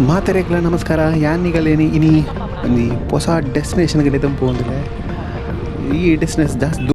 ಮಾತೆರೆಗ್ಲ ನಮಸ್ಕಾರ. ಯಾನಿಗಲೇನಿ ಇನಿ ಒಂಜಿ ಪೊಸ ಡೆಸ್ಟಿನೇಷನ್ ಗೆ ಪೋವೊಂದುಲ್ಲೆ. ಈ ಡೆಸ್ಟಿನೇಷನ್ ಜಾಸ್ತಿ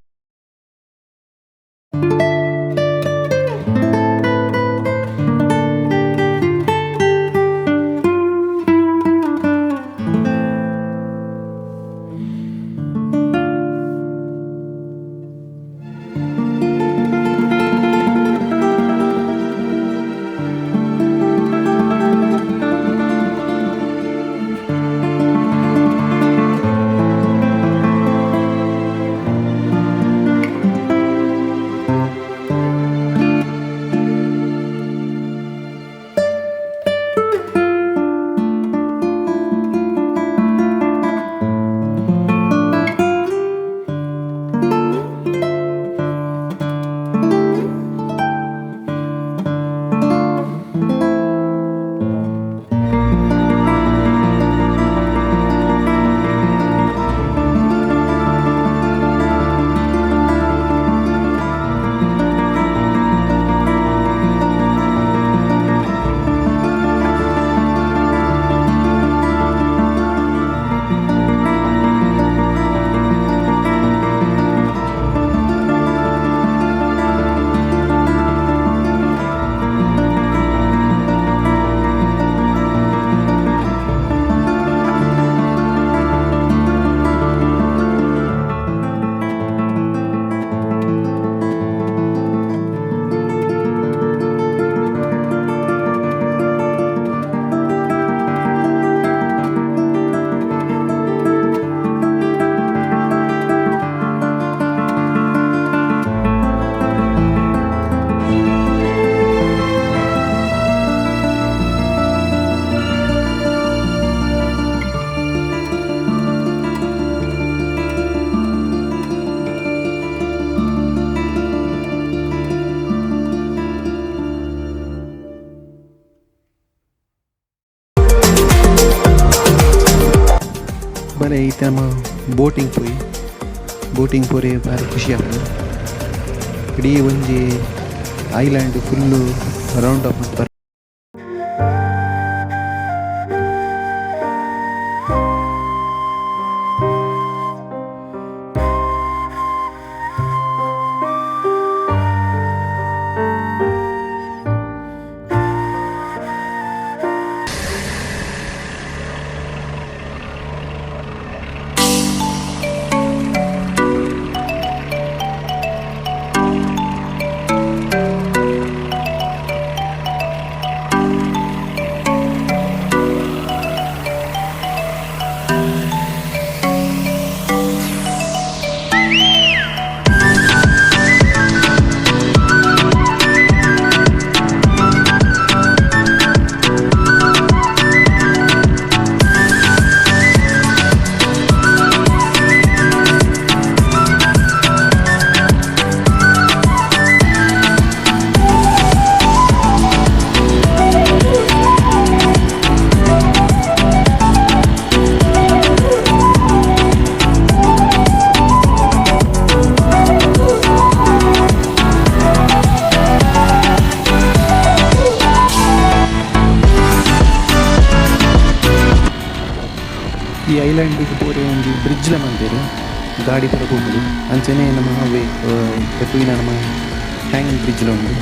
ಬಲೆ ಇತ್ತೆ ನಮ ಬೋಟಿಂಗ್ ಪೋಯಿ. ಬೋಟಿಂಗ್ ಪೋರೆ ಬಾರಿ ಖುಷಿ ಆಪುಂಡು. ಇಡೀ ಒಂಜಿ ಐಲ್ಯಾಂಡ್ ಫುಲ್ಲು ರೌಂಡ್ ಅಪ್ ಮಲ್ತ್. ಈ ಐಲ್ಯಾಂಡಿಗ್ ಪೂರ ಒಂಜಿ ಬ್ರಿಡ್ಜ್ಲ ಮಲ್ದೆರ್, ಗಾಡಿ ಪೂರ ಪೋಪುಂಡು. ಅಂಚನೆ ನಮ ಅವ್ವೆ ತೂಯಿನ ನಮ ಹ್ಯಾಂಗಿಂಗ್ ಬ್ರಿಡ್ಜ್ಲ ಉಂಡು.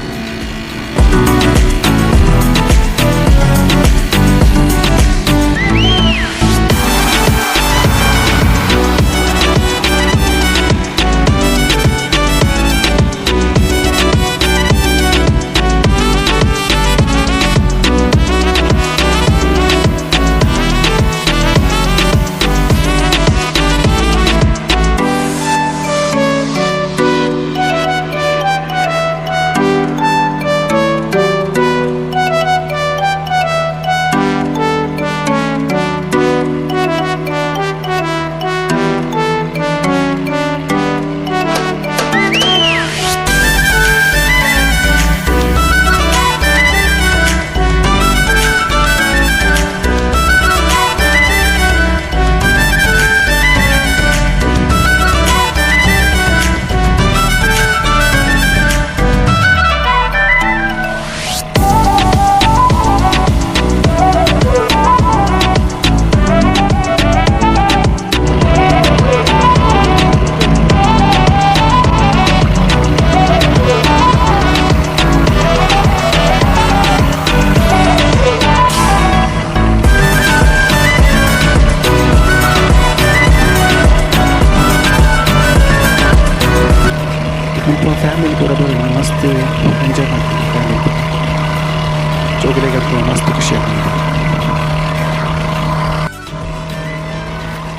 ಜೋಕುಲೆಗಂತೂ ಮಸ್ತ್ ಖುಷಿ ಆಪುಂಡು.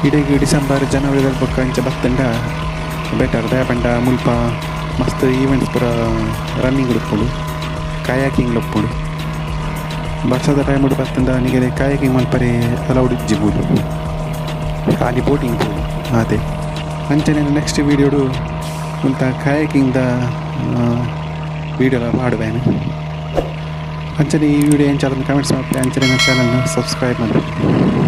ಇಡೆಗ್ ಡಿಸೆಂಬರ್ ಜನವರಿ ಬೊಕ್ಕ ಇಂಚ ಬತ್ತುಂಡ ಬೆಟರ್ ದಾಯೆ ಪಂಡ ಮುಲ್ಪ ಮಸ್ತ್ ಈವೆಂಟ್ಸ್ ಪೂರ ರನ್ನಿಂಗ್ ಉಪ್ಪುಂಡು, ಕಯಾಕಿಂಗ್ ಉಪ್ಪುಂಡು. ಬರ್ಸದ ಟೈಮ್ ಬತ್ತುಂಡ ನಿಕಲೆ ಕಯಾಕಿಂಗ್ ಮಲ್ಪರೆ ಅಲೌಡ್ ಇಜ್ಜಿ ಮೂಲು, ಖಾಲಿ ಬೋಟಿಂಗ್ ಪೋಲಿ ಆತೆ. ಅಂಚನೆ ನೆಕ್ಸ್ಟ್ ವೀಡಿಯೋಡು ಮುಲ್ತ ಕಯಾಕಿಂಗ್ ದ ವೀಡಿಯೋಲ ಪಾಡುವೆ. ಅಂಚನೆ ಈ ವಿಡಿಯೋ ಎಂಚ ಕಮೆಂಟ್ಸ್ ಮಲ್ಪುಲೆ, ಅಂಚನೆ ಚಾನಲ್ ಸಬ್ಸ್ಕ್ರೈಬ್ ಮಲ್ಪುಲೆ.